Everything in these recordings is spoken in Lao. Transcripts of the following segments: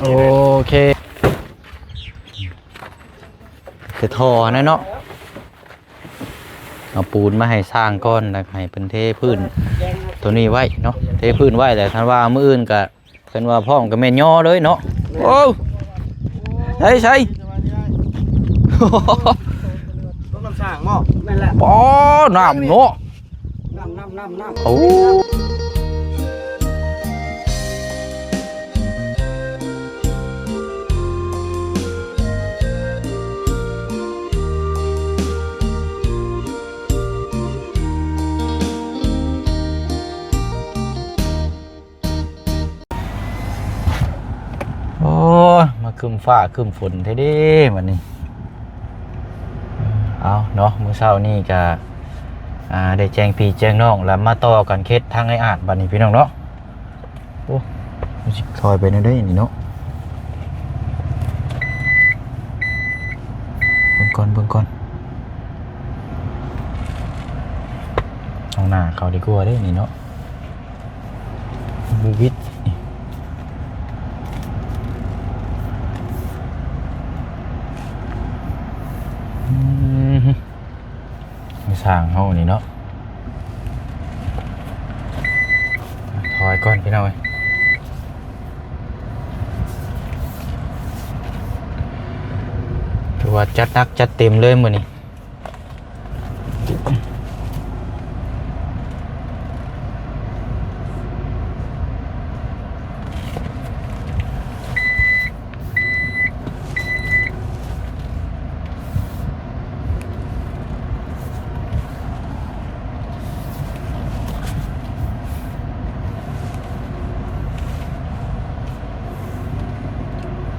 ໂອເຄ ແຕ່ທໍ່ຫັ້ນແຫຼະເນາະ ເອົາປູນມາໃຫ້ຊ່າງກ່ອນ ແລ້ວໃຫ້ເພິ່ນເທພື້ນໂຕນີ້ໄວ້ເນາະ ເທພື້ນໄວ້ ແລ້ວຄັນວ່າມື້ອື່ນກະ ເພິ່ນວ່າພ້ອມກໍແມ່ນຍໍເລີຍເນາະ. ໂອ້ ໃສ່ໃສ່ ລົດນ້ຳສ້າງບໍ່? ແມ່ນແຫຼະ ປໍ ນ້ຳເນາະ ນ້ຳ ນ້ຳ ນ້ຳ ນ້ຳ ໂອ້. ໂອ້ຍ ມາຄຶ້ມຟ້າຄຶ້ມຝົນແທ້ເດ້ບັດນີ້. ເອົາເນາະ ມື້ເຊົ້ານີ້ກະ ອ່າ ໄດ້ແຈ້ງພີ່ແຈ້ງນ້ອງ ແລ້ວມາຕໍ່ກັນເຂດທາງໄອ້ອາດບັດນີ້ພີ່ນ້ອງເນາະ. ໂອ້ ມັນຊິຖອຍໄປແນວໃດນີ້ເນາະ ເບິ່ງກ່ອນ ເບິ່ງກ່ອນ ເອົາໜ້າເຂົ້າດີກວ່າເດ້ນີ້ເນາະ. ບໍ່ວິດ ອືມ ຊ່າງເຮົານີ້ເນາະ ຖອຍກ່ອນພີ່ນ້ອງເອີຍ. ຖືວ່າຈັດໜັກຈັດເຕັມເລີຍມື້ນີ້.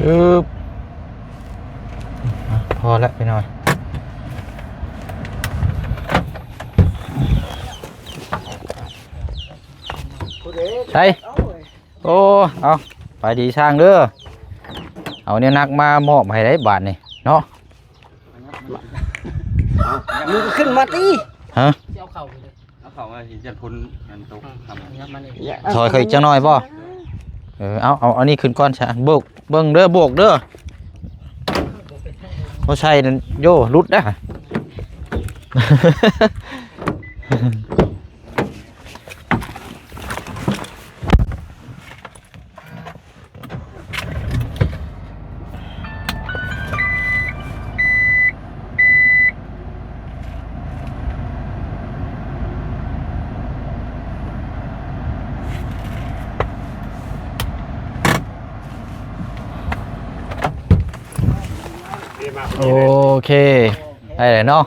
ອືບ ພໍແລ້ວພີ່ນ້ອງ ໃສ່ ໂອ້ ເອົາ ໄປດີຊ່າງເດີ ເອົາແນວໜັກມາມອບໃຫ້ໄດ້ບາດນີ້ເນາະ. ມຶງກໍຂຶ້ນມາຕິ ຮະ ຊິເອົາເຂົ້າຢູ່ເດີ ເອົາເຂົ້າມາຊິຈັດພົນອັນຕົກ ອືມ ທຳ ຍັບມານີ້ ຖອຍເຂົ້າອີກຈັກໜ້ອຍບໍ່? ເອີ ເອົາ ເອົາ ເອົານີ້ຂຶ້ນກ່ອນຊະ ໂບກເບິ່ງເດີ ໂບກເດີ ບໍ່ໃສ່ນັ້ນ ໂຢ ຫຼຸດເດີ. ໂອເຄ ໄດ້ແລ້ວເນາະ.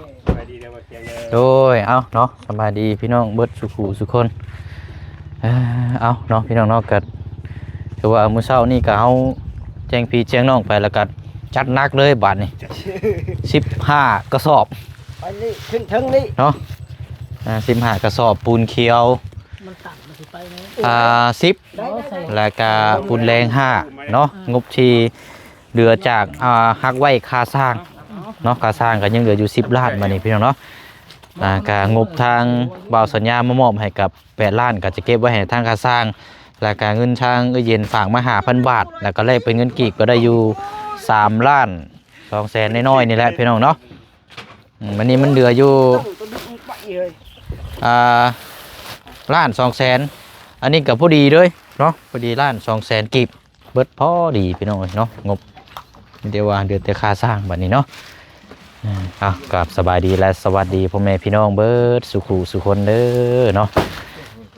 ໂດຍ ເອົາເນາະ ສະບາຍດີພີ່ນ້ອງເບິດສູ່ຄູ່ສູ່ຄົນ. ເອີ ເອົາເນາະ ພີ່ນ້ອງເນາະ ກໍຖືວ່າມື້ເຊົ້ານີ້ກໍເຮົາແຈ້ງພີ່ແຈ້ງນ້ອງໄປ ແລ້ວກໍຈັດໜັກເລີຍບາດນີ້ ສິບຫ້າກະສອບ ໄປນີ້ ຂຶ້ນເທິງນີ້ເນາະ. ອ່າ ສິບຫ້າກະສອບ ປູນຂຽວ ມັນຕັນ ມັນຊິໄປເນາະ ອ່າ ສິບ ແລ້ວກໍປູນແດງຫ້າເນາະ ງົບທີ່ ເຫຼືອຈາກ ອ່າ ຫັກໄວ້ຄ່າສ້າງເນາະ ຄ່າສ້າງກໍຍັງເຫຼືອຢູ່ສິບລ້ານບາດນີ້ພີ່ນ້ອງເນາະ. ອ່າ ກະງົບທາງບ່າວສັນຍາມາມອບໃຫ້ກັບແປດລ້ານ ກໍຈະເກັບໄວ້ໃຫ້ທາງຄ່າສ້າງ ແລ້ວກະເງິນທາງເອື້ອຍເຢັນຝາກມາຫ້າພັນບາດ ແລ້ວກໍແລກເປັນເງິນກີບກໍໄດ້ຢູ່ສາມລ້ານສອງແສນນ້ອຍໆນີ້ແຫຼະພີ່ນ້ອງເນາະ. ອືມ ອັນນີ້ມັນເຫຼືອຢູ່ ອ່າ ລ້ານສອງແສນ ອັນນີ້ກໍພໍດີເລີຍເນາະ ພໍດີລ້ານສອງແສນກີບ. ເບິດພໍດີພີ່ນ້ອງເອີຍເນາະ ງົບ ມີແຕ່ວ່າເດືອແຕ່ຄ່າສ້າງບາດນີ້ເນາະ. ເອົາ ກາບສະບາຍດີ ແລະ ສະຫວັດດີພໍ່ແມ່ພີ່ນ້ອງເບິດສູ່ຄູ່ສູ່ຄົນເດີເນາະ.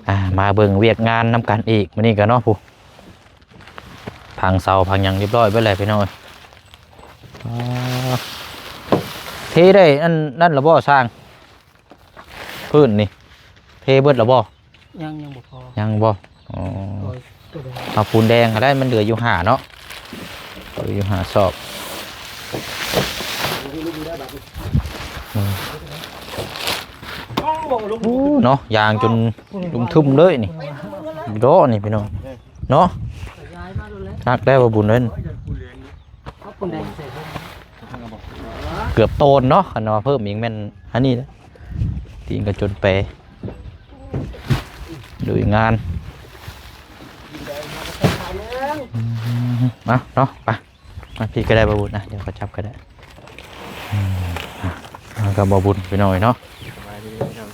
ອ່າ ມາເບິ່ງວຽກງານນຳກັນອີກມື້ນີ້ກໍເນາະ ຜູ້ ພັງເສົາພັງຫຍັງຮຽບຮ້ອຍເບິດແລ້ວພີ່ນ້ອງເອີຍ. ອ່າ ເທໄດ້ອັນນັ້ນລະບໍ່ຊ່າງ? ພື້ນນີ້ເທເບິດລະບໍ່? ຍັງ ຍັງບໍ່ພໍ ຍັງບໍ່? ອໍ ໂດຍ ໂດຍ ເອົາປູນແດງກໍໄດ້ ມັນເຫຼືອຢູ່ຫ້າເນາະ ເຫຼືອຢູ່ຫ້າຊອກ. ອືມ ໂອ້ ເນາະ ຢາງຈົນລຸ່ມທຶ້ມເລີຍນີ້ ເດາະນີ້ພີ່ນ້ອງເນາະ. ຄັກແລ້ວວ່າບຸນເອີຍ ເອົາປູນແດງໃສ່ ເກືອບໂຕນເນາະ ຄັນວ່າເພີ່ມອີກແມ່ນອັນນີ້ແຫຼະ ຕີນກໍຈົນແປ ລຸຍງານ. ເອົາເນາະ ໄປ ມາພີ້ກໍໄດ້ ບໍ່ບຸນນະ ດຽວເຂົາຈັບກໍໄດ້. ອືມ ອ່ະ ເອົາກັບບໍ່ບຸນພີ່ນ້ອງເອີຍເນາະ. ສະບາຍດີພີ່ນ້ອງ.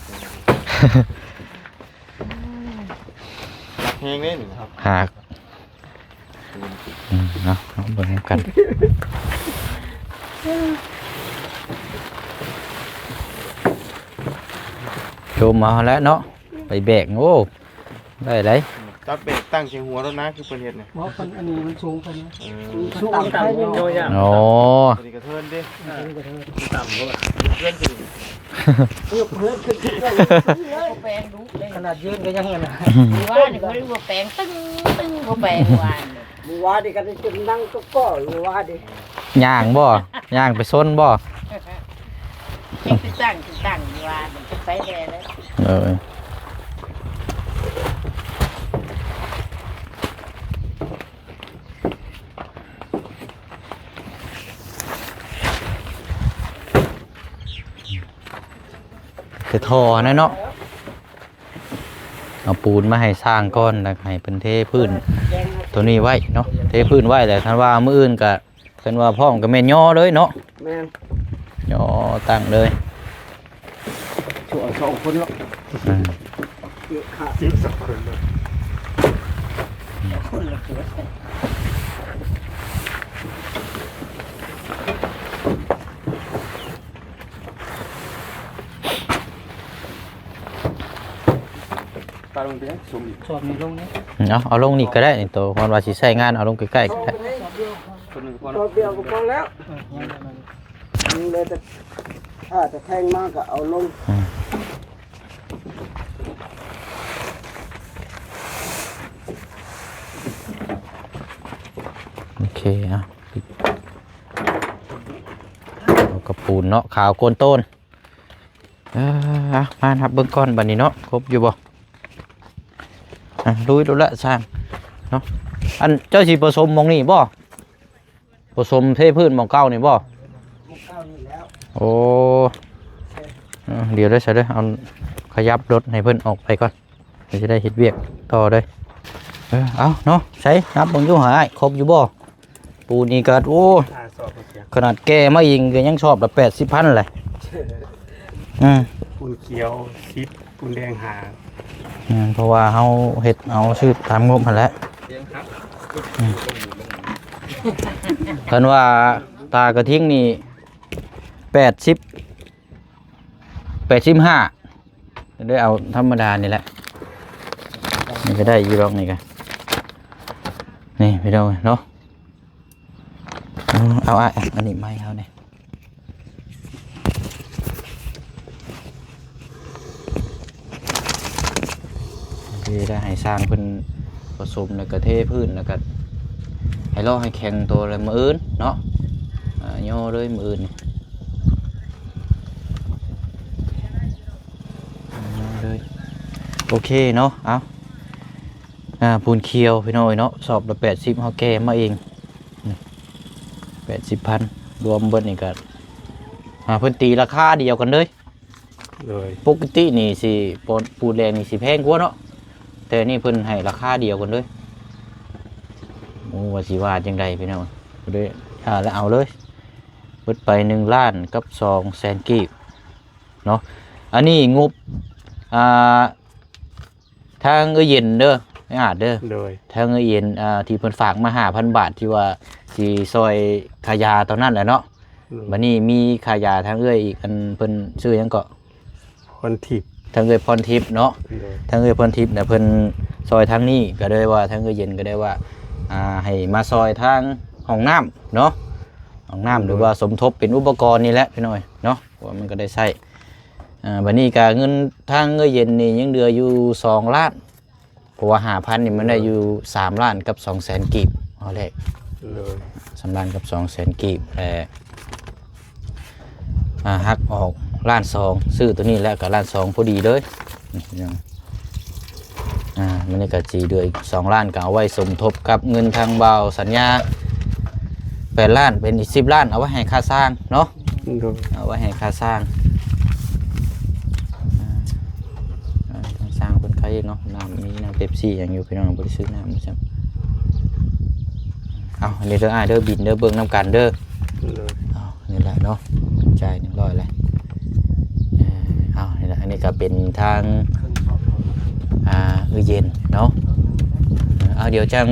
ໜັກແຮງເດ້ນີ້. ຫາກ ອືມ ເນາະ ເຮົາເບິ່ງນຳກັນ ໂຈມເອົາແຫຼະເນາະ ໄປແບກ. ໂອ້ ໄດ້ໄດ໋. ຈັບແບກຕັ້ງໃສ່ຫົວໂລດນະ ຄືເພິ່ນເຮັດນະ. ບໍ່ ເພິ່ນ ອັນນີ້ມັນສູງໄປນະ. ເອີ ມັນສູງໄປເນາະ. ອໍ ຕົວນີ້ກະເທີນເດ້. ເອີ ຕົວນີ້ກະເທີນ ຕ່ຳໂລດ ເຮືອນຂຶ້ນ ຍົກເຮືອນຂຶ້ນ ບໍ່ແປງດຸເລີຍ. ຂະໜາດຢືນກໍຍັງຫັ້ນນະ. ມື້ວານນີ້ກໍບໍ່ແປງ ຕຶ້ງໆ ບໍ່ແປງມື້ວານນີ້. ມື້ວານນີ້ກໍໄດ້ຈົນນັ່ງກໍກໍມື້ວານນີ້. ຍ່າງບໍ່? ຍ່າງໄປຊົນບໍ່? ຍັງຕິດຕັ້ງ ຕິດຕັ້ງຢູ່ວ່າໄປແດ່ເລີຍ. ເອີ ແຕ່ທໍ່ຫັ້ນແຫຼະເນາະ. ເອົາປູນມາໃຫ້ຊ່າງກ່ອນ ແລ້ວໃຫ້ເພິ່ນເທພື້ນໂຕນີ້ໄວ້ເນາະ. ເທພື້ນໄວ້ແລ້ວ ຄັນວ່າມື້ອື່ນກະ ຄັນວ່າພ້ອມກະແມ່ນຍໍເລີຍເນາະ. ແມ່ນ ຍໍຕັ້ງເລີຍ. ຊ່ວຍສອງຄົນເນາະ. ອືມ ເກະຂະ ສິບສອງຄົນເນາະ. ຄົນລະເກີດ ປາລົງໄປຍັງ? ສຸມອີກ ສອບນີ້ລົງນີ້. ເອົາ ເອົາລົງນີ້ກໍໄດ້ນີ້ ໂຕ ເພາະວ່າຊິໃຊ້ງານ ເອົາລົງໃກ້ໆກໍໄດ້. ສອບດຽວ ສອບດຽວກໍພໍແລ້ວ. ເອີ ຍັງໄດ້ມັນ ຍັງເຫຼືອແຕ່ ຖ້າຈະແທງມາກໍເອົາລົງ. ອືມ ໂອເຄ ເອົາ ເອົາກະປູນເນາະ ຂາວໂກນໂຕນ. ເອີ ເອົາ ມານັບເບິ່ງກ່ອນບັດນີ້ເນາະ ຄົບຢູ່ບໍ່? ອ່ະ ລຸຍໂລດລະຊ່າງເນາະ. ອັນ ເຈົ້າຊິປະສົມໝ່ອງນີ້ບໍ່? ປະສົມເທພື້ນໝ່ອງເກົ່ານີ້ບໍ່? ໝ່ອງເກົ່ານີ້ແລ້ວ. ໂອ້ ເອີ ດຽວເດີ ຊະເດີ ເອົາ ຂະຫຍັບລົດໃຫ້ເພິ່ນອອກໄປກ່ອນ ດຽວຊິໄດ້ເຮັດວຽກຕໍ່ເດີ. ເອີ ເອົາເນາະ ໃສ່ນັບເບິ່ງຢູ່ຫາອ້າຍ ຄົບຢູ່ບໍ່? ປູນນີ້ກໍ ໂອ້ ຫ້າສອບ ຂະໜາດແກ່ມາອີກກໍຍັງສອບລະແປດສິບພັນແຫຼະ. ອືມ ປູນຂຽວສິບ ປູນແດງຫ້າ. ແມ່ນ ເພາະວ່າເຮົາເຮັດເອົາ ຊື້ຕາມງົບຫັ້ນແຫຼະ. ອືມ ຄັນວ່າຕາກະທິງນີ້ແປດສິບ ແປດສິບຫ້າ ໄດ້ເອົາທຳມະດານີ້ແຫຼະ. ນີ້ກໍໄດ້ຢູ່ດອກ ນີ້ກໍ ນີ້ພີ່ນ້ອງເນາະ. ເອົາ ເອົາ ອັນນີ້ໄມ້ເຮົານີ້ ເດ ໄດ້ໃຫ້ຊ່າງເພິ່ນປະສົມ ແລ້ວກໍເທພື້ນ ແລ້ວກໍໃຫ້ເລາະໃຫ້ແຂງໂຕ ແລ້ວມື້ອື່ນເນາະ ຍໍເລີຍມື້ອື່ນນີ້. ເລີຍ ໂອເຄເນາະ. ເອົາ ອ່າ ປູນຂຽວພີ່ນ້ອງເອີຍເນາະ ສອບລະແປດສິບ ເຮົາແກ່ມາເອງ ນີ້ ແປດສິບພັນ ລວມເບິດນີ້ກໍ ອ່າ ເພິ່ນຕີລາຄາດຽວກັນເລີຍ. ໂດຍ ປົກກະຕິນີ້ຊິ ປູນແດງນີ້ຊິແພງກວ່າເນາະ ແຕ່ນີ້ເພິ່ນໃຫ້ລາຄາດຽວກັນເລີຍ. ໂອ້ ວ່າຊິວ່າຈັ່ງໃດພີ່ນ້ອງ ເລີຍ ຖ້າລະເອົາເລີຍ. ເບິດໄປໜຶ່ງລ້ານກັບສອງແສນກີບເນາະ. ອັນນີ້ງົບ ອ່າ ທາງເອື້ອຍເຢັນເດີ ອ້າຍອາດເດີ. ໂດຍ ທາງເອື້ອຍເຢັນ ອ່າ ທີ່ເພິ່ນຝາກມາຫ້າພັນບາດ ທີ່ວ່າຊິຊ່ອຍຄ່າຢາຕອນນັ້ນແຫຼະເນາະ. ໂດຍ ບັດນີ້ມີຄ່າຢາທາງເອື້ອຍອີກ ອັນເພິ່ນຊື່ຫຍັງເກາະ? ພອນທິບ ທາງເອື້ອຍພອນທິບເນາະ. ໂດຍ ທາງເອື້ອຍພອນທິບນະ ເພິ່ນຊ່ອຍທາງນີ້ ກໍໄດ້ວ່າ ທາງເອື້ອຍເຢັນກໍໄດ້ວ່າ ອ່າ ໃຫ້ມາຊ່ອຍທາງຫ້ອງນ້ຳເນາະ ຫ້ອງນ້ຳ ໂດຍ ຫຼືວ່າສົມທົບເປັນອຸປະກອນນີ້ແຫຼະພີ່ນ້ອງເນາະ ເພາະວ່າມັນກໍໄດ້ໃຊ້. ອ່າ ບັດນີ້ກໍເງິນທາງເອື້ອຍເຢັນນີ້ຍັງເຫຼືອຢູ່ສອງລ້ານ ເພາະວ່າຫ້າພັນນີ້ມັນໄດ້ຢູ່ສາມລ້ານກັບສອງແສນກີບ ເອົາແລກ ໂດຍ ສາມລ້ານກັບສອງແສນກີບ ແລະ ອ່າ ຫັກອອກລ້ານສອງ ຊື້ໂຕນີ້ແລ້ວກໍລ້ານສອງພໍດີເລີຍ. ນີ້ ອ່າ ມັນນີ້ກໍຊິເຫຼືອອີກສອງລ້ານ ກໍເອົາໄວ້ສົມທົບກັບເງິນທາງບ່າວສັນຍາແປດລ້ານ ເປັນອີກສິບລ້ານ ເອົາໄວ້ໃຫ້ຄ່າຊ່າງເນາະ. ໂດຍ ເອົາໄວ້ໃຫ້ຄ່າຊ່າງ. ອ່າ ອ່າ ທາງຊ່າງເພິ່ນຂາຍເນາະ ນ້ຳ ມີນ້ຳເປັບຊີຫຍັງຢູ່ ພີ່ນ້ອງ ບໍ່ໄດ້ຊື້ນ້ຳຊ້ຳ. ເອົາ ອັນນີ້ເດີອ້າຍເດີ ບິນເດີ ເບິ່ງນຳກັນເດີ. ໂດຍ. ເອົາ ນີ້ແຫຼະເນາະ ຈ່າຍໜຶ່ງຮ້ອຍແຫຼະ. ເອີ ເອົາ ນີ້ແຫຼະ ອັນນີ້ກໍເປັນທາງ ອ່າ ເອື້ອຍເຢັນເນາະ. ເອົາ ດຽວຈັ່ງ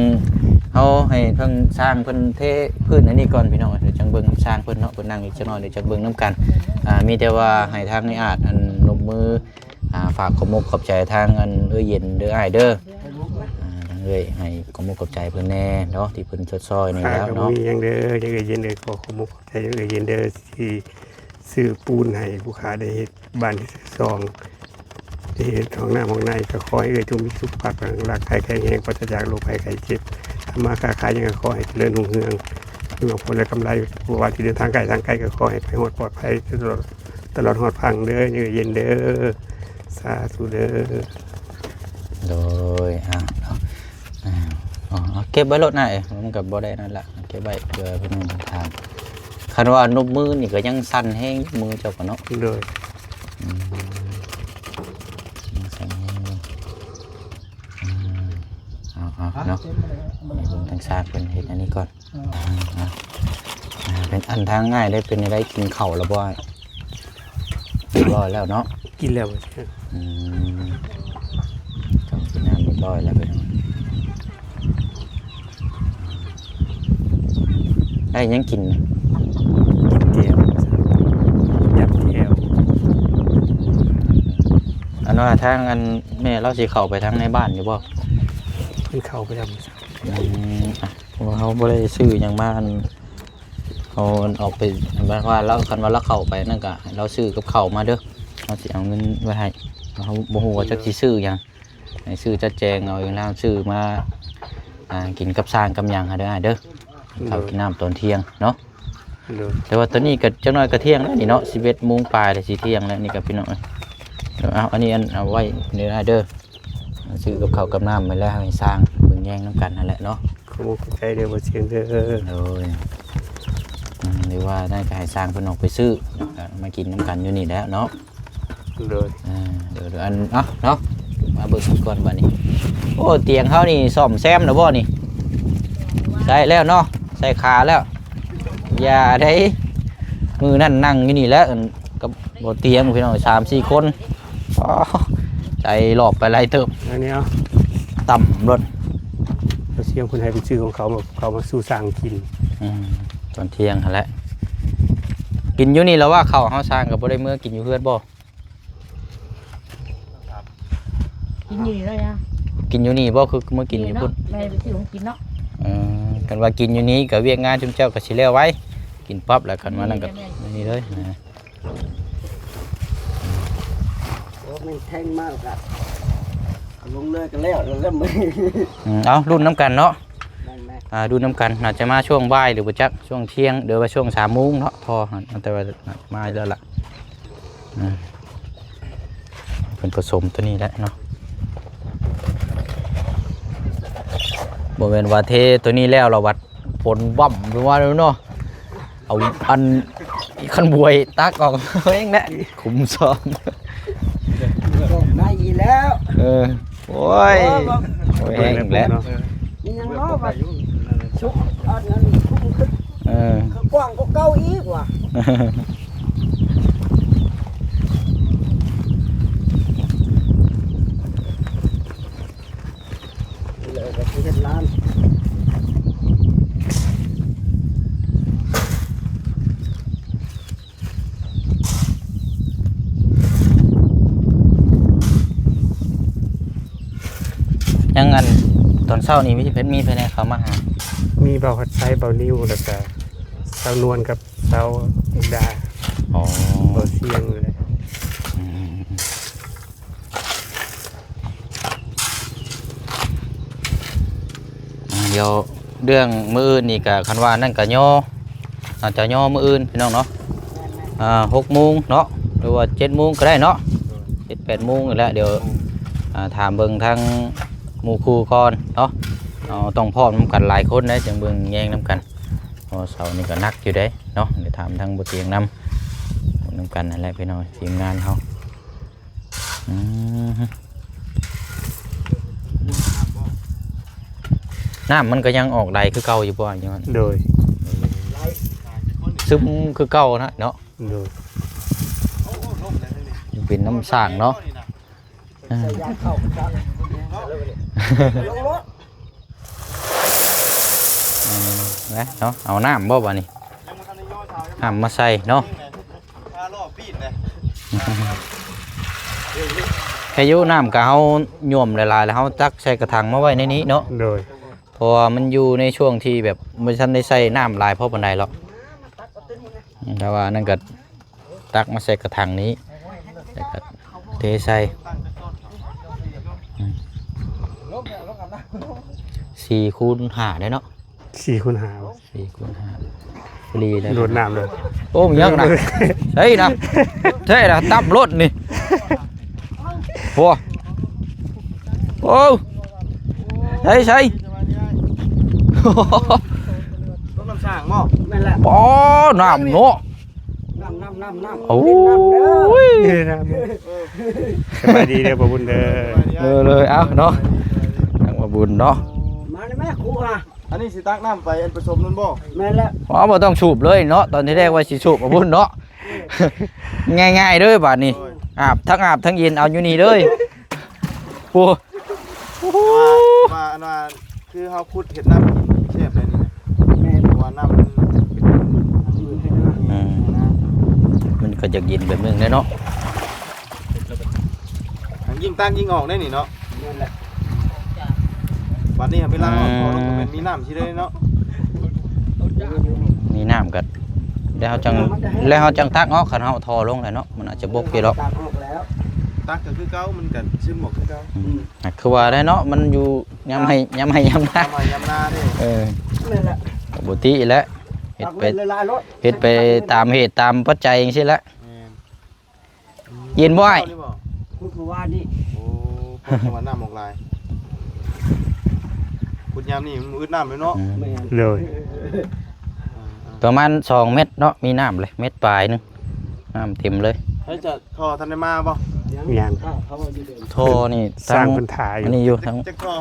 ເຮົາໃຫ້ທາງຊ່າງເພິ່ນເທພື້ນອັນນີ້ກ່ອນພີ່ນ້ອງ ດຽວຈັ່ງເບິ່ງນຳຊ່າງເພິ່ນເນາະ ເພິ່ນນັ່ງອີກຈັກໜ້ອຍ ດຽວຈັ່ງເບິ່ງນຳກັນ. ອ່າ ມີແຕ່ວ່າໃຫ້ທາງອ້າຍອາດ ອັນ ນົບມື ອ່າ ຝາກຂອບມຸກຂອບໃຈທາງອັນເອື້ອຍເຢັນເດີອ້າຍເດີ. ອ່າ ທາງເອື້ອຍໃຫ້ຂອບມຸກຂອບໃຈເພິ່ນແດ່ເນາະ ທີ່ເພິ່ນຊົດຊ່ອຍນີ້ແລ້ວເນາະ. ບໍ່ມີຫຍັງເດີ ເອື້ອຍເຢັນເດີ ຂໍຂອບມຸກຂອບໃຈເອື້ອຍເຢັນເດີ ທີ່ຊື້ປູນໃຫ້ຜູ້ຂ້າໄດ້ເຮັດບ້ານທີ່ສອງ ທີ່ເຮັດຫ້ອງນ້ຳຫ້ອງໃນ. ກໍຂໍໃຫ້ເອື້ອຍຈົ່ງມີສຸຂະພາບຮ່າງກາຍແຂງແຮງ ປາສະຈາກໂລກໄພໄຂ້ເຈັບ. ທຳມາຄ້າຂາຍຫຍັງກໍຂໍໃຫ້ຈະເລີນຮຸ່ງເຮືອງ ມີຫວັງຜົນ ແລະ ກຳໄລ. ບໍ່ວ່າຊິເດີນທາງໄກທາງໄກ ກໍຂໍໃຫ້ໄປຮອດປອດໄພ ຕະຫຼອດ ຕະຫຼອດຮອດຝັ່ງເດີ ເອື້ອຍເຢັນເດີ. ສາທຸເດີ. ໂດຍ ອ່າ ເອົາ ເອົາ ເກັບໄວ້ໂລດນາຍ ມັນກໍບໍ່ໄດ້ນັ້ນລະ ເກັບໄວ້ເພື່ອເພິ່ນຖາມ. ຄັນວ່ານົບມືນີ້ກໍຍັງສັ່ນແຮງ ມືເຈົ້າກໍເນາະ. ໂດຍ. ອືມ ຍັງສັ່ນແຮງຢູ່. ອືມ ເອົາ ເອົາເນາະ ໃຫ້ເບິ່ງທາງຊ່າງເພິ່ນເຮັດອັນນີ້ກ່ອນ. ອ່າ ອ່າ ເປັນອັນທາງອ້າຍໄດ້ເປັນຈັ່ງໃດ ກິນເຂົ້າແລ້ວບໍ່? ຮຽບຮ້ອຍແລ້ວເນາະ ກິນແລ້ວ. ອືມ ເຂົ້າກິນນ້ຳຮຽບຮ້ອຍແລ້ວ ພີ່ນ້ອງ. ໄດ້ຫຍັງກິນນະ? ກິນແຈ່ວ ຈັບແຈ່ວ. ອັນວ່າທາງອັນແມ່ລາວຊິເຂົ້າໄປທາງໃນບ້ານຢູ່ບໍ່? ເພິ່ນເຂົ້າໄປແລ້ວ. ອືມ ອ່ະ ເຮົາບໍ່ໄດ້ຊື້ຫຍັງມາ ອັນ ເຮົາອັນອອກໄປ ໝາຍຄວາມວ່າລາວ ຄັນວ່າລາວເຂົ້າໄປນັ້ນກະ ໃຫ້ລາວຊື້ກັບເຂົ້າມາເດີ ເຮົາຊິເອົາເງິນໄວ້ໃຫ້. ເຮົາບໍ່ຮູ້ວ່າຈັກຊິຊື້ຫຍັງ ໃຫ້ຊື້ຈັດແຈງເອົາເອງ ລາວຊື້ມາ ອ່າ ກິນກັບຊ່າງກັບຫຍັງຫັ້ນເດີອ້າຍເດີ ກິນເຂົ້າກິນນ້ຳຕອນທ່ຽງເນາະ. ໂດຍ. ແຕ່ວ່າຕອນນີ້ກໍຈັກໜ້ອຍກໍທ່ຽງແລ້ວນີ້ເນາະ ສິບເອັດໂມງປາຍແລ້ວ ຊິທ່ຽງແລ້ວນີ້ກໍພີ່ນ້ອງເອີຍ. ເອົາ ອັນນີ້ອັນເອົາໄວ້ເດີອ້າຍເດີ ຊື້ກັບເຂົ້າກັບນ້ຳໄວ້ແລ້ວໃຫ້ຊ່າງເບິ່ງແຍງນຳກັນຫັ້ນແຫຼະເນາະ. ຂອບໃຈເດີບໍ່ຊຽງເດີ. ໂດຍ. ອືມ ຫຼືວ່ານັ້ນກໍໃຫ້ຊ່າງເພິ່ນອອກໄປຊື້ ແລ້ວກໍມາກິນນຳກັນຢູ່ນີ້ແຫຼະເນາະ. ໂດຍ. ອ່າ ໂດຍໆ ອັນ ເອົາເນາະ ມາເບິ່ງກັນກ່ອນບາດນີ້. ໂອ້ ຕຽງເຮົານີ້ສ້ອມແຊມແລ້ວບໍ່ນີ້? ໃຊ້ແລ້ວເນາະ ໃສ່ຂາແລ້ວ. ຢ່າໄດ໋ ມື້ນັ້ນນັ່ງຢູ່ນີ້ແຫຼະ ອັນ ກັບບໍ່ຕຽງພີ່ນ້ອງ ສາມສີ່ຄົນ. ອໍ ໃສ່ລອບໄປຫຼາຍເຕີບ ອັນນີ້ເອົາ ຕ່ຳໂລດ. ເອົາ ຊຽງເພິ່ນໃຫ້ໄປຊື້ຂອງເຂົາ ເຂົາມາສູ່ຊ່າງກິນ. ອືມ ຕອນທ່ຽງຫັ້ນແຫຼະ ກິນຢູ່ນີ້ແລ້ວວ່າ ເຂົ້າເຮົາຊ່າງກໍບໍ່ໄດ້ເມືອກິນຢູ່ເຮືອນບໍ່? ກິນຢູ່ນີ້ເລີຍນະ. ກິນຢູ່ນີ້ບໍ່? ຄືເມືອກິນຢູ່ພຸ້ນ. ແມ່ໄປຊື້ຂອງກິນເນາະ. ເອີ ຄັນວ່າກິນຢູ່ນີ້ກໍວຽກງານຊຸມເຈົ້າກໍຊິແລ້ວໄວ ກິນປັບແລ້ວ ຄັນວ່ານັ້ນກໍ ແມ່ນໆ ນີ້ເລີຍນະ. ໂອ້ ແມ່ນແທງມາແລ້ວກໍເອົາລົງເລີຍກໍແລ້ວ ແລ້ວເລີຍ. ອືມ ເອົາ ລຸ້ນນຳກັນເນາະ. ແມ່ນໆ ອ່າ ດູນຳກັນ ໜ້າຈະມາຊ່ວງບ່າຍ ຫຼືບໍ່ຈັກ ຊ່ວງທ່ຽງ ຫຼືວ່າຊ່ວງສາມໂມງເນາະ ພໍ ແຕ່ວ່າມາແລ້ວລະ. ອ່າ ເພິ່ນປະສົມຕົວນີ້ແຫຼະເນາະ ບໍ່ແມ່ນວ່າເທຕົວນີ້ແລ້ວລະວັດຝົນບັ້ມລົງມາເນາະ. ເອົາອັນຄັນບວຍຕັກອອກເອງແຫຼະ ຂຸມຊອມ. ໄດ້ອີກແລ້ວ. ເອີ ໂອ້ຍ ໂອ້ຍ ໂອ້ຍ ແຮງແຫຼະ. ມີຫຍັງເນາະວ່າ ຊຸກອັນນັ້ນ ເອີ ຄືກວ້າງກວ່າເກົ່າອີກວ່າ. ແລ້ວກໍຊິເຮັດຮ້ານ. ຍັງອັນ ຕອນເຊົ້ານີ້ມີ ມີໃຜແດ່ເຂົ້າມາຫາ? ມີບ່າວພັດໄຊ, ບ່າວນິວ ແລ້ວກະສາວນວນກັບສາວມຸກດາ. ອໍ ບ່າວຊຽງນີ້ແຫຼະ. ອືມ ອ່າ ດຽວເລື່ອງມື້ອື່ນນີ້ກະ ຄັນວ່ານັ້ນກະຍໍ ອາດຈະຍໍມື້ອື່ນພີ່ນ້ອງເນາະ. ອ່າ ຫົກໂມງເນາະ ຫຼືວ່າເຈັດໂມງກໍໄດ້ເນາະ ເຈັດແປດໂມງນີ້ແຫຼະ. ດຽວ ອ່າ ຖາມເບິ່ງທາງໝູ່ຄູ່ກ່ອນເນາະ. ເຮົາຕ້ອງພ້ອມນຳກັນຫຼາຍຄົນເດ້ ຈັ່ງເບິ່ງແຍງນຳກັນ ເພາະເສົານີ້ກໍໜັກຢູ່ເດ້ເນາະ. ດຽວຖາມທາງບໍ່ຕຽງນຳ ນຳກັນຫັ້ນແຫຼະພີ່ນ້ອງ ທີມງານເຮົາ. ອືມ. ນ້ຳມັນກໍຍັງອອກໄຫຼຄືເກົ່າຢູ່ບໍ່? ຢູ່ຫັ້ນ ໂດຍ ຊຶມຄືເກົ່ານະເນາະ. ໂດຍ ເປັນນ້ຳສ້າງເນາະ. ອືມ ອືມ ນະເນາະ ເອົານ້ຳບໍ່ບາດນີ້? ນ້ຳມາໃສ່ເນາະ. ແຄ່ຢູ່ນ້ຳກະເຮົາຫຍ້ວມຫຼາຍໆ ແລ້ວເຮົາຕັກໃສ່ກະຖັງມາໄວ້ໃນນີ້ເນາະ. ໂດຍ ເພາະວ່າມັນຢູ່ໃນຊ່ວງທີ່ແບບບໍ່ທັນໄດ້ໃຊ້ນ້ຳຫຼາຍພໍປານໃດຫຼອກ. ແຕ່ວ່ານັ້ນກະ ຕັກມາໃສ່ກະຖັງນີ້ ແລ້ວກໍເທໃສ່ ອືມ ສີ່ຄູນຫ້າເດ້ເນາະ. ສີ່ຄູນຫ້າ ສີ່ຄູນຫ້າ ພໍດີເດ້ ໂດດນ້ຳເລີຍ. ໂອ້ ມີຫຍັງນະ? ໃສ່ນະ ໃສ່ນະ ຕັບລົດນີ້. ໂອ້ ໂອ້ ໃສ່ ໃສ່ ຕົ້ນນ້ຳສ້າງບໍ່? ແມ່ນແຫຼະ ປໍ ນ້ຳເນາະ. ນ້ຳ ນ້ຳ ນ້ຳ ນ້ຳ ໂອ້ຍ ເອີ ນ້ຳ ເອີ ສະບາຍດີເດີພໍ່ບຸນເດີ. ເອີ ເລີຍ ເອົາເນາະ ທາງພໍ່ບຸນເນາະ ມາແລ້ວແມ່ຄູອະ. ອັນນີ້ຊິຕັກນ້ຳໄປອັນປະສົມນັ້ນບໍ່? ແມ່ນແລ້ວ ອໍ ບໍ່ຕ້ອງສູບເລີຍເນາະ. ຕອນທີແລກວ່າຊິສູບເອົາພຸ້ນເນາະ. ງ່າຍໆເດີບາດນີ້ ໂດຍ ອາບ ທັງອາບທັງເຢັນເອົາຢູ່ນີ້ເລີຍ. ໂອ້ ໂອ້ໂຫ ແຕ່ວ່າ ແຕ່ວ່າອັນວ່າ ຄືເຮົາຂຸດເຮັດນ້ຳກິນນີ້ແຊບໄດ໋ນີ້ນະ. ແມ່ນ ເພາະວ່ານ້ຳມັນເປັນ ອືມ ມັນກໍຢາກເຢັນແບບໜຶ່ງແຫຼະເນາະ. ມັນຍິ່ງຕັກຍິ່ງອອກໄດ໋ນີ້ເນາະ. ແມ່ນແຫຼະ ບັດນີ້ເວລາເຮົາ ອືມ ເອົາລົງກໍແມ່ນມີນ້ຳຊິໄດ້ເນາະ. ມີນ້ຳກໍ ແລ້ວເຮົາຈັ່ງ ແລ້ວເຮົາຈັ່ງຕັກອອກ. ຄັນເຮົາເອົາທໍ່ລົງແລ້ວເນາະ ມັນອາດຈະບົກຢູ່ດອກ. ຕັກອອກແລ້ວ ຕັກກໍຄືເກົ່າ ມັນກໍຊຶມອອກຄືເກົ່າ. ອືມ ຄືວ່າໄດ້ເນາະ ມັນຢູ່ຍາມໄຮ່ ຍາມໄຮ່ຍາມນາ ຍາມໄຮ່ຍາມນາເດ້. ເອີ ແມ່ນແຫຼະ ກໍບໍ່ຕິແຫຼະ ເຮັດໄປ ເຮັດໄປຕາມເຫດຕາມປັດໄຈຈັ່ງຊີ້ແຫຼະ. ແມ່ນ ເຢັນບໍ່ອ້າຍ? ຂຸດເມື່ອວານນີ້ ໂອ້ ເພາະວ່ານ້ຳອອກຫຼາຍ ຂຸດຍາມນີ້ມັນບໍ່ອຶດນ້ຳເລີຍເນາະ. ອືມ ແມ່ນ ໂດຍ ອ່າໆ ປະມານສອງແມັດເນາະ ມີນ້ຳເລີຍ ແມັດປາຍໜຶ່ງ ນ້ຳເຕັມເລີຍ. ໃຫ້ຈະທໍ່ທັນໄດ້ມາບໍ່? ຍັງ ຍັງ ທໍ່ນີ້ ສ້າງເພິ່ນຖ້າຢູ່ ອັນນີ້ຢູ່ທັງ ຈັກທໍ່?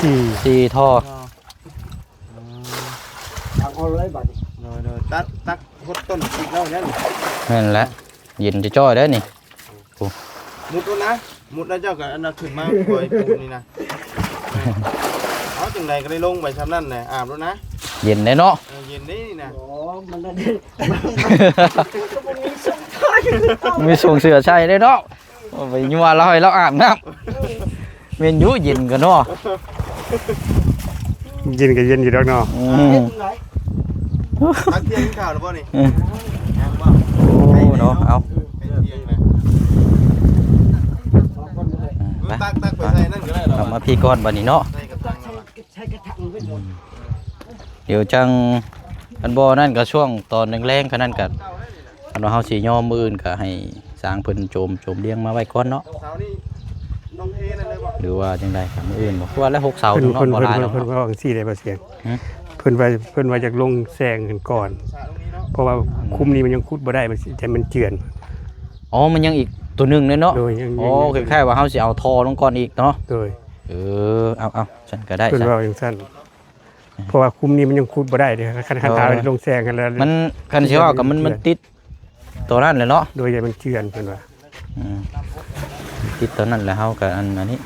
ສີ່ ສີ່ທໍ່. ອໍ ຕັກເອົາເລີຍບາດນີ້ ໂດຍໆ ຕັກ ຕັກຫົດຕົ້ນອີກແລ້ວນັ້ນ. ແມ່ນແຫຼະ ເຢັນຈ້ອຍໆເດ້ນີ້. ໂອ້ ມຸດໂລດນະ ມຸດແລ້ວເຈົ້າກໍອັນນັ້ນຂຶ້ນມາ ຄ່ອຍປູນນີ້ນະ. ເອົາ ຈັ່ງໃດກໍໄດ້ລົງໄປຊ່ຳນັ້ນແຫຼະ ອາບໂລດນະ ເຢັນເດ້ເນາະ. ເອີ ເຢັນເດ້ນີ້ນະ. ອໍ ມັນນັ້ນ ກໍບໍ່ມີຊົງເສື້ອໃສ່ເດ້ເນາະ. ໂອ້ ໄປຍົວລາວໃຫ້ລາວອາບນ້ຳ ແມ່ນຢູ່ ເຢັນກໍເນາະ ເຢັນກໍເຢັນຢູ່ດອກເນາະ. ອືມ ຕັກທ່ຽງກິນຂ້າວແລ້ວບໍ່ນີ້? ອືມ ຍັງບໍ່? ໂອ້ເນາະ ເອົາ ໃກ້ທ່ຽງແລ້ວ ຕັກ ຕັກໄປໃສ່ນັ້ນກໍໄດ້ດອກ ກັບມາພີ້ກ່ອນບາດນີ້ເນາະ ໃສ່ກະຖັງ. ດຽວຈັ່ງ ຄັນບໍ່ນັ້ນກໍຊ່ວງຕອນແລງໆ ຄັນນັ້ນກໍ ຄັນວ່າເຮົາຊິຍໍມື້ອື່ນກໍໃຫ້ຊ່າງເພິ່ນໂຈມ ໂຈມລຽງມາໄວ້ກ່ອນເນາະ ເສົານີ້ຕ້ອງເທນັ້ນເລີຍບໍ່ ຫຼືວ່າຈັ່ງໃດ? ກໍມື້ອື່ນບໍ່ ຄືວ່າແລ້ວຫົກເສົາ ເພິ່ນ ເນາະ ເພິ່ນ ບໍ່ຫຼາຍດອກ ເພິ່ນ ເນາະ ເພິ່ນວ່າຈັ່ງຊີ້ເດ້ ບໍ່ສຽງ ຫື? ເພິ່ນວ່າ ເພິ່ນວ່າຢາກລົງແຊງຂຶ້ນກ່ອນ ເພາະວ່າ ອືມ ຄຸ້ມນີ້ມັນຍັງຂຸດບໍ່ໄດ້ ມັນຊິ ແຕ່ມັນເຈື່ອນ. ອໍ ມັນຍັງອີກຕົວໜຶ່ງເດ້ເນາະ. ໂດຍ ອໍ ຄ້າຍໆວ່າເຮົາຊິເອົາທໍ່ລົງກ່ອນອີກເນາະ. ໂດຍ ເອີ ເອົາໆ ຊັ້ນກໍໄດ້ ເພິ່ນວ່າຈັ່ງຊັ້ນ. ເພາະວ່າຄຸ້ມນີ້ມັນຍັງຂຸດບໍ່ໄດ້ເດ້ ຄັນ ຄັນ ໂດຍ ຖ້າລົງແຊງຫັ້ນແລ້ວ ມັນ ຄັນຊິເວົ້າກໍມັນ ມັນຕິດຕົວນັ້ນແຫຼະເນາະ. ໂດຍ ຢ່າມັນເຈື່ອນເພິ່ນວ່າ ອືມ ຕິດຕົວນັ້ນແຫຼະ ເຮົາກໍອັນ ອັນນີ້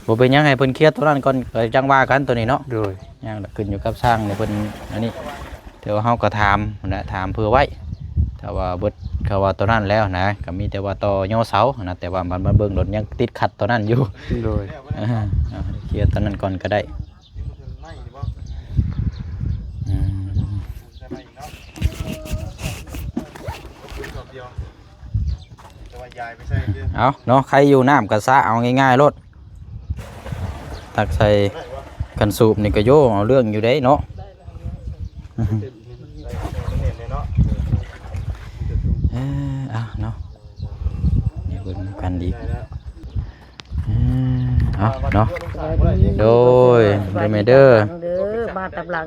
ບໍ່ເປັນຫຍັງ ໃຫ້ເພິ່ນເຄຍຕົວນັ້ນກ່ອນ ກໍຈັ່ງວ່າກັນຕົວນີ້ເນາະ. ໂດຍ ຫຍັງລະຂຶ້ນຢູ່ກັບຊ່າງນີ້ເພິ່ນ ອັນນີ້ ແຕ່ວ່າເຮົາກໍຖາມຫັ້ນແຫຼະ ຖາມເຜື່ອໄວ້ ຖ້າວ່າເບິດ ເຂົາວ່າຕົວນັ້ນແລ້ວນະ ກໍມີແຕ່ວ່າຕໍ່ຍໍເສົາຫັ້ນນະ ແຕ່ວ່າມັນມາເບິ່ງລົດຍັງຕິດຂັດຕົວນັ້ນຢູ່. ໂດຍ ເອີ ເອົາເຄຍຕົວນັ້ນກ່ອນກໍໄດ້. ອືມ ເອົາເນາະ ໃຄຢູ່ ນ້ຳກະສະເອົາງ່າຍໆໂລດ ຕັກໃສ່ຄັນສູບນີ້ກະໂຍ ເອົາເລື່ອງຢູ່ເດ້ເນາະ. ເອີ ເອົາເນາະ ເບິ່ງນຳກັນອີກ. ອືມ ເອົາເນາະ ໂດຍ ເດີແມ່ເດີ ເດີ ມາຕາມຫຼັງ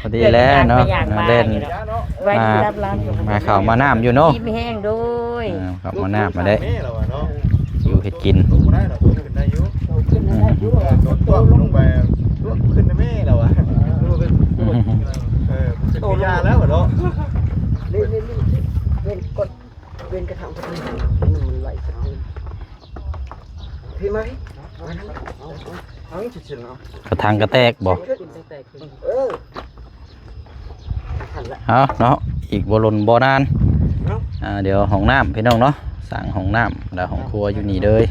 ພໍດີແລ້ວເນາະ ເດີ ມາ ມາເຂົ້າມານ້ຳຢູ່ເນາະ ກິນແຮງໂດຍ ເອີ ເຂົ້າມານ້ຳມາໄດ້ ຢູ່ເຮັດກິນ ລົງບໍ່ໄດ້ດອກ ຂຶ້ນໄດ້ຢູ່ ໂດນຕົວະລົງໄປ ລຸກຂຶ້ນນະແມ່ລາວອະ ເອີ ບໍ່ເປັນຍາແລ້ວເນາະ ເລ່ນໆໆ ເວັນກ່ອນ ເວັນກະຖາງ ມັນໄຫຼສັກ ພີ່ມາ ມາທາງນີ້ ເອົາ ເອົາ ເອົາ ເອົາ ເອົາ ກະຖາງກະແຕກບໍ່? ເອີ ເອົາເນາະ ອີກບໍ່ດົນບໍ່ນານ ເອົາ ອ່າ ດຽວຫ້ອງນ້ຳພີ່ນ້ອງເນາະ ສ້າງຫ້ອງນ້ຳ ແລ້ວຫ້ອງຄົວຢູ່ນີ້ເລີຍ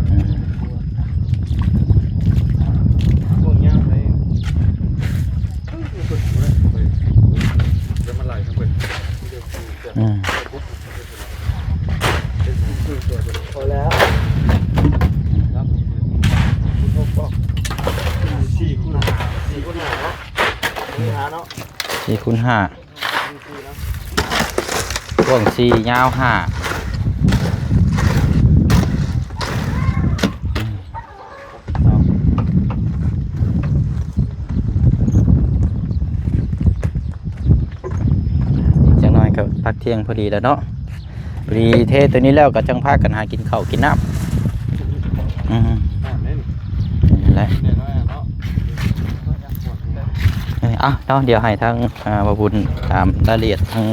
ອືມ ອືມ ພໍແລ້ວ ສີ່ຄູນຫ້າ ສີ່ຄູນຫ້າ ສີ່ຄູນຫ້າເນາະ ສີ່ຄູນຫ້າ ກວ້າງສີ່ ຍາວຫ້າ ອີກຈັກໜ້ອຍກໍພັກທ່ຽງພໍດີແລ້ວເນາະ ພໍດີເທໂຕນີ້ແລ້ວກໍຈັ່ງພາກັນຫາກິນເຂົ້າກິນນ້ຳ ອືມ ນັ້ນແຫຼະ ເອີ ເອົາເນາະ ດຽວໃຫ້ທາງ ອ່າ ບ່າວບຸນຖາມລາຍລະອຽດທາງ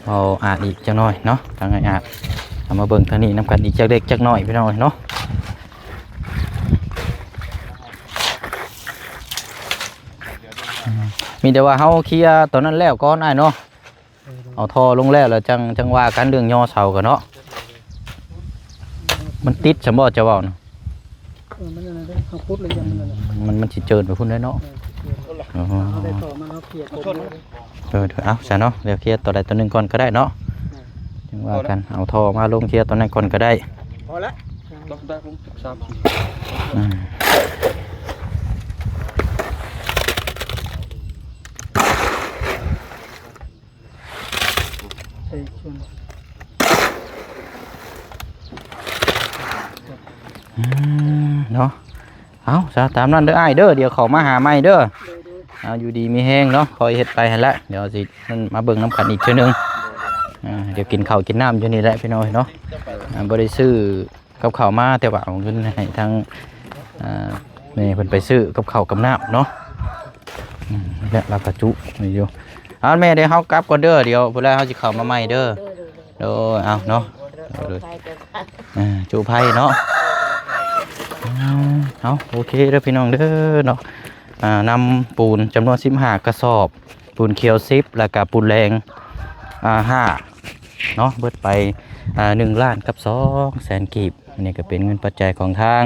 ເອົາອາດອີກຈັກໜ້ອຍເນາະ ທາງອ້າຍອາດ ເອົາມາເບິ່ງທາງນີ້ນຳກັນອີກຈັກເລັກຈັກນ້ອຍພີ່ນ້ອງເນາະ ອືມ ມີແຕ່ວ່າເຮົາເຄຍຕອນນັ້ນແລ້ວກ່ອນອ້າຍເນາະ ເອົາທໍ່ລົງແລ້ວ ແລ້ວຈັ່ງ ຈັ່ງວ່າກັນເລື່ອງຍໍເສົາກັນເນາະ ມັນຕິດຊັ້ນບໍ່ເຈົ້າເວົ້ານະ? ເອີ ມັນອັນນັ້ນເດ້ ເຮົາຂຸດແລ້ວຍັງ ມັນ ມັນຊິເຈີນໄປພຸ້ນເດ້ເນາະ ແມ່ນ ຊິເຈີນ ອໍ ເຮົາໄດ້ຕໍ່ມາເນາະ ເຄຍຕົ້ນ ເອີ ເອົາຊະເນາະ ດຽວເຄຍໂຕໃດໂຕໜຶ່ງກ່ອນກໍໄດ້ເນາະ ຈັ່ງວ່າກັນ ເອົາທໍ່ມາລົງເຄຍໂຕນັ້ນກ່ອນກໍໄດ້ ພໍແລ້ວ ອືມ ໃສ່ສ່ວນ ອືມ ເນາະ ເອົາຊະ ຕາມນັ້ນເດີອ້າຍເດີ ດຽວເຂົ້າມາຫາໃໝ່ເດີ ເອົາ ຢູ່ດີມີແຮງເນາະ ຄ່ອຍເຮັດໄປຫັ້ນແຫຼະ ດຽວຊິມາເບິ່ງນຳກັນອີກເທື່ອໜຶ່ງ ອ່າ ດຽວກິນເຂົ້າກິນນ້ຳຢູ່ນີ້ແຫຼະພີ່ນ້ອງເນາະ ອ່າ ບໍ່ໄດ້ຊື້ ກັບເຂົ້າມາ ແຕ່ວ່າເອົາເງິນໃຫ້ທາງ ອ່າ ແມ່ເພິ່ນໄປຊື້ກັບເຂົ້າກັບນ້ຳເນາະ ອືມ ແລະລາວກະຈຸໄວ້ຢູ່ ເອົາແມ່ ດຽວເຮົາກັບກ່ອນເດີ ດຽວພຸ້ນລະເຮົາຊິເຂົ້າມາໃໝ່ເດີ ໂດຍ ເອົາເນາະ ໂດຍ ອ່າ ຈຸໄພເນາະ ອືມ ເອົາ ໂອເຄເດີພີ່ນ້ອງເດີເນາະ ອ່າ ນຳປູນຈຳນວນສິບຫ້າກະສອບ ປູນຂຽວສິບ ແລ້ວກະປູນແດງ ອ່າ ຫ້າເນາະ ເບິດໄປ ອ່າ ໜຶ່ງລ້ານກັບສອງແສນກີບ ອັນນີ້ກໍເປັນເງິນປັດໄຈຂອງທາງ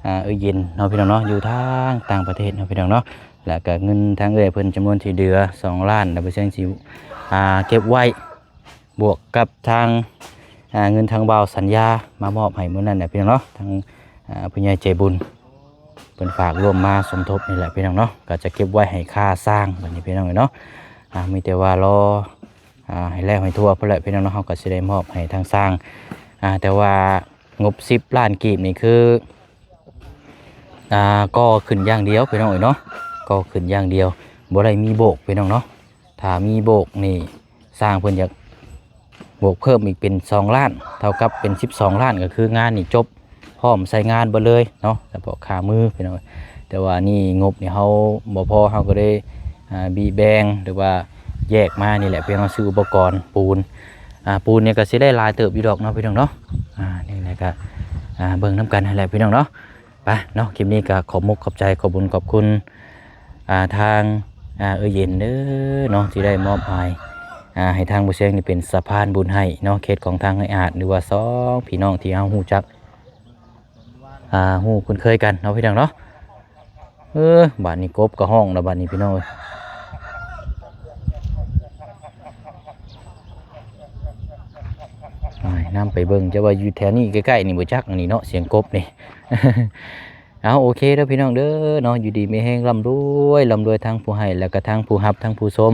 ອ່າ ເອື້ອຍເຢັນເນາະພີ່ນ້ອງເນາະ ຢູ່ທາງຕ່າງປະເທດເນາະພີ່ນ້ອງເນາະ ແລ້ວກໍເງິນທາງເອື້ອຍເພິ່ນຈຳນວນທີ່ເຫຼືອສອງລ້ານ ແລ້ວເປີເຊັນຊິ ອ່າ ເກັບໄວ້ ບວກກັບທາງ ອ່າ ເງິນທາງບ່າວສັນຍາມາມອບໃຫ້ມື້ນັ້ນແຫຼະພີ່ນ້ອງເນາະ ທາງ ອ່າ ຜູ້ໃຫຍ່ໃຈບຸນ ເພິ່ນຝາກຮ່ວມມາສົມທົບນີ້ແຫຼະພີ່ນ້ອງເນາະ ກໍຈະເກັບໄວ້ໃຫ້ຄ່າສ້າງບັດນີ້ພີ່ນ້ອງເອີຍເນາະ ອ່າ ມີແຕ່ວ່າລໍ ອ່າ ໃຫ້ແລ້ວໃຫ້ທົ່ວພຸ້ນແຫຼະພີ່ນ້ອງເນາະ ເຮົາກໍຊິໄດ້ມອບໃຫ້ທາງຊ່າງ ອ່າ ແຕ່ວ່າງົບສິບລ້ານກີບນີ້ຄື ອ່າ ກໍ່ຂຶ້ນຢ່າງດຽວພີ່ນ້ອງເອີຍເນາະ ກໍ່ຂຶ້ນຢ່າງດຽວ ບໍ່ໄດ້ມີໂບກພີ່ນ້ອງເນາະ ຖ້າມີໂບກນີ້ ຊ່າງເພິ່ນຢາກໂບກເພີ່ມອີກເປັນສອງລ້ານ ເທົ່າກັບເປັນສິບສອງລ້ານ ກໍຄືງານນີ້ຈົບ ພ້ອມໃຊ້ງານເບິດເລີຍເນາະ ສະເພາະຄ່າມືພີ່ນ້ອງ ແຕ່ວ່ານີ້ງົບນີ້ເຮົາບໍ່ພໍ ເຮົາກໍເລີຍ ອ່າ ບີແບ່ງ ຫຼືວ່າແຍກມານີ້ແຫຼະ ເພື່ອເຮົາຊື້ອຸປະກອນປູນ ອ່າ ປູນນີ້ກໍຊິໄດ້ຫຼາຍເຕີບຢູ່ດອກເນາະພີ່ນ້ອງເນາະ ອ່າ ນີ້ແຫຼະກໍ ອ່າ ເບິ່ງນຳກັນຫັ້ນແຫຼະພີ່ນ້ອງເນາະ ໄປເນາະ ຄລິບນີ້ກໍຂອບມຸກຂອບໃຈ ຂອບບຸນຂອບຄຸນ ອ່າ ທາງ ອ່າ ເອື້ອຍເຢັນເດີເນາະ ທີ່ໄດ້ມອບໝາຍ ອ່າ ໃຫ້ທາງບໍ່ແຊງນີ້ເປັນສະພານບຸນໃຫ້ເນາະ ເຂດຂອງທາງເອື້ອຍອາດ ຫຼືວ່າສອງພີ່ນ້ອງທີ່ເຮົາຮູ້ຈັກ ອ່າ ຮູ້ຄຸ້ນເຄີຍກັນເນາະ ພີ່ນ້ອງເນາະ ເອີ ບາດນີ້ກົບກໍຮ້ອງແລ້ວ ບາດນີ້ພີ່ນ້ອງເອີຍ ໂອ້ຍ ນຳໄປເບິ່ງ ຈະວ່າຢູ່ແຖວນີ້ໃກ້ໆນີ້ບໍ່ຈັກ ອັນນີ້ເນາະ ສຽງກົບນີ້ ເອົາ ໂອເຄເດີພີ່ນ້ອງເດີເນາະ ຢູ່ດີມີແຮງ ລ່ຳລວຍ ລ່ຳລວຍທັງຜູ້ໃຫ້ ແລ້ວກະທັງຜູ້ຮັບ ທັງຜູ້ຊົມ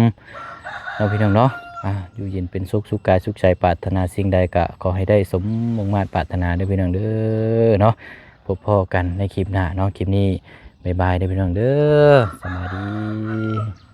ເນາະ ພີ່ນ້ອງເນາະ ອ່າ ຢູ່ເຢັນເປັນສຸກ ສຸກກາຍສຸກໃຈ ປາດຖະໜາສິ່ງໃດກະຂໍໃຫ້ໄດ້ສົມມຸ່ງມາດປາດຖະໜາເດີພີ່ນ້ອງເດີເນາະ ພົບພໍ້ກັນໃນຄລິບໜ້າເນາະ ຄລິບນີ້ ບາຍບາຍເດີພີ່ນ້ອງເດີ ສະບາຍດີ.